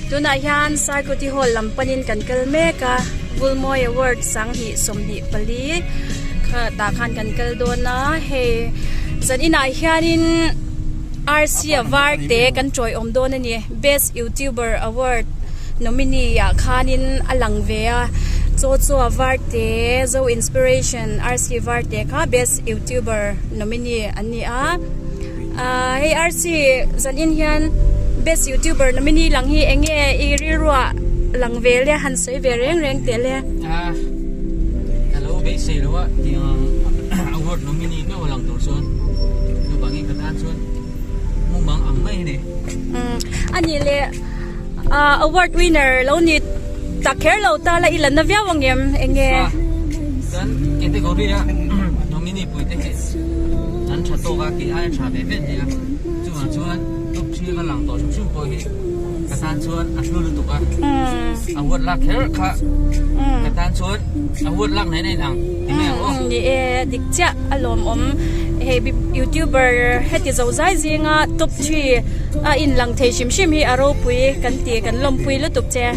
Tunah hian Saikuti Hall lam panin kan kal mek a, Vulmawi Award 2024 kha tah khan kan kal dawn a, hei zan inah hianin RC a var te kan tawiawm dawn a ni, Best Youtuber Award nominee ah khanin a lang ve a, Chaw Chaw a var te, Zo Inspiration RC var te kha Best Youtuber nominee an ni a. Ahh hei RC zan in hian best youtuber nominee lang hi eng nge i rilruah lang ve le han sawi ve reng reng teh le. Ah ka lo beisei lo a tiang award nominee meuh a lang tur chuan chuvangin ka tan chuan mumang ang mai a ni. Umm a nih leh ah award winner lo ni tak kher lo ta la i la na viau ang em eng nge. Ah chuan category a nominee pui te hi an tha tawk a kei aia tha ve ve nia chuvang chuan top three ka lang tawh hrim hrim pawh hi ka tan chuan a hlu lutuk a award lak kher kha ka tan chuan award lak nen a inang ti mai ang aw. Ni e dik chiah a lawmawm hei youtuber heti zo zai zinga top three a inlang thei hrim hrim hi a ropui kan ti kan lawmpui lutuk che.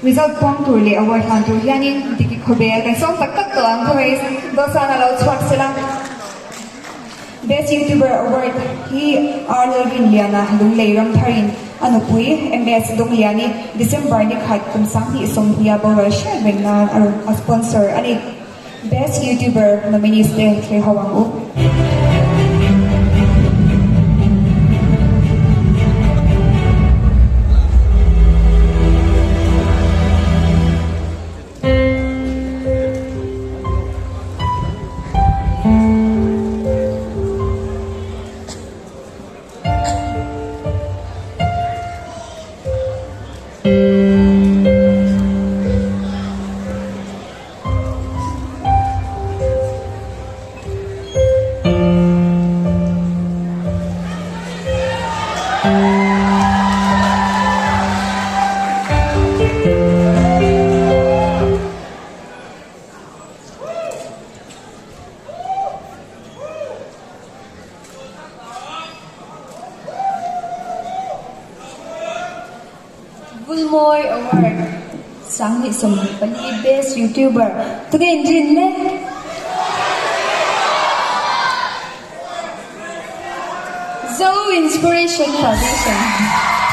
Result puang tur leh award hlan tur hianin Diki Khawbel kan sawm tak tak tawh ang khaw dawhsan a lo chhuak sela. Best Youtuber Award hi Arnold Rinliana Lunglei Ramtharin. A nupui MS Dawngliani December ni khat kum 2020 a boral hriat reng nan a rawn a sponsor a ni. Best YouTuber nominees te thlir ho ang u. Vulmawi Award 2024 Best YouTuber tunge in rin le? Zo Inspiration Foundation.